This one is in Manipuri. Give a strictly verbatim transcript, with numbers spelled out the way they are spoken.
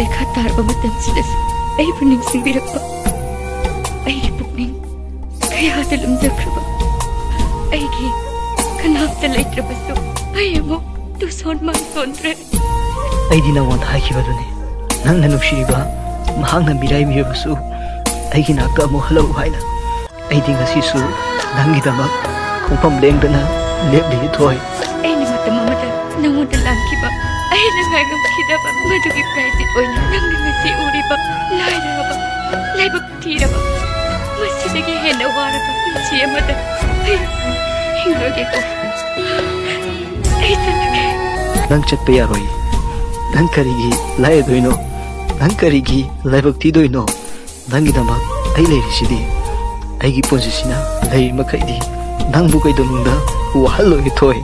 ꯄꯩꯈꯥ ꯇꯥꯔꯕ ꯃꯇꯝꯁꯤꯗꯁꯨ ꯑꯩꯕꯨ ꯅꯤꯡꯁꯤꯡꯕꯤꯔꯛꯄ, ꯑꯩꯒꯤ ꯄꯨꯛꯅꯤꯡ ꯀꯌꯥꯗ ꯂꯨꯝꯖꯈ꯭ꯔꯕ, ꯑꯩꯒꯤ ꯀꯅꯥꯝꯇ ꯂꯩꯇ꯭ꯔꯕꯁꯨ ꯑꯩ ꯑꯃꯨꯛ ꯇꯨꯁꯣꯟ ꯃꯥꯡꯁꯣꯟꯗ꯭ꯔꯦ꯫ ꯑꯩꯗꯤ ꯅꯉꯣꯟꯗ ꯍꯥꯏꯈꯤꯕꯗꯨꯅꯤ, ꯅꯪꯅ ꯅꯨꯡꯁꯤꯔꯤꯕ ꯃꯍꯥꯛꯅ ꯃꯤꯔꯥꯏꯕꯤꯔꯕꯁꯨ ꯑꯩꯒꯤ ꯅꯥꯛꯇ ꯑꯃꯨꯛ ꯍꯜꯂꯛꯎ ꯍꯥꯏꯅ꯫ ꯑꯩꯗꯤ ꯉꯁꯤꯁꯨ ꯅꯪꯒꯤꯗꯃꯛ ꯈꯣꯡꯐꯝ ꯂꯦꯡꯗꯅ ꯂꯦꯞꯂꯤ, ꯊꯣꯏ꯫ ꯑꯩꯅ ꯃꯇꯝ ꯑꯃꯗ ꯅꯉꯣꯟꯗ ꯂꯥꯟꯈꯤꯕ, ꯑꯩꯅ ꯉꯥꯏꯉꯝꯈꯤꯗꯕ, ꯃꯗꯨꯒꯤ ꯄ꯭ꯔꯥꯏꯖꯤꯠ ꯑꯣꯏꯅ ꯅꯪꯅ ꯉꯁꯤ ꯎꯔꯤꯕ ꯂꯥꯏꯔꯕ, ꯂꯥꯏꯕꯛ ꯊꯤꯔꯕ, ꯃꯁꯤꯗꯒꯤ ꯍꯦꯟꯅ ꯋꯥꯔꯕ ꯄꯨꯟꯁꯤ ꯑꯃꯗ ꯑꯩ ꯍꯤꯡꯂꯒꯦꯀꯣ꯫ ꯑꯩ ꯆꯠꯂꯒꯦ꯫ ꯅꯪ ꯆꯠꯄ ꯌꯥꯔꯣꯏ꯫ ꯅꯪ ꯀꯔꯤꯒꯤ ꯂꯥꯏꯔꯗꯣꯏꯅꯣ? ꯅꯪ ꯀꯔꯤꯒꯤ ꯂꯥꯏꯕꯛ ꯊꯤꯗꯣꯏꯅꯣ? ꯅꯪꯒꯤꯗꯃꯛ ꯑꯩ ꯂꯩꯔꯤꯁꯤꯗꯤ꯫ ꯑꯩꯒꯤ ꯄꯨꯟꯁꯤꯁꯤꯅ ꯂꯩꯔꯤ ꯃꯈꯩꯗꯤ ꯅꯪꯕꯨ ꯀꯩꯗꯧꯅꯨꯡꯗ ꯋꯥꯍꯜꯂꯣꯏ, ꯊꯣꯏ꯫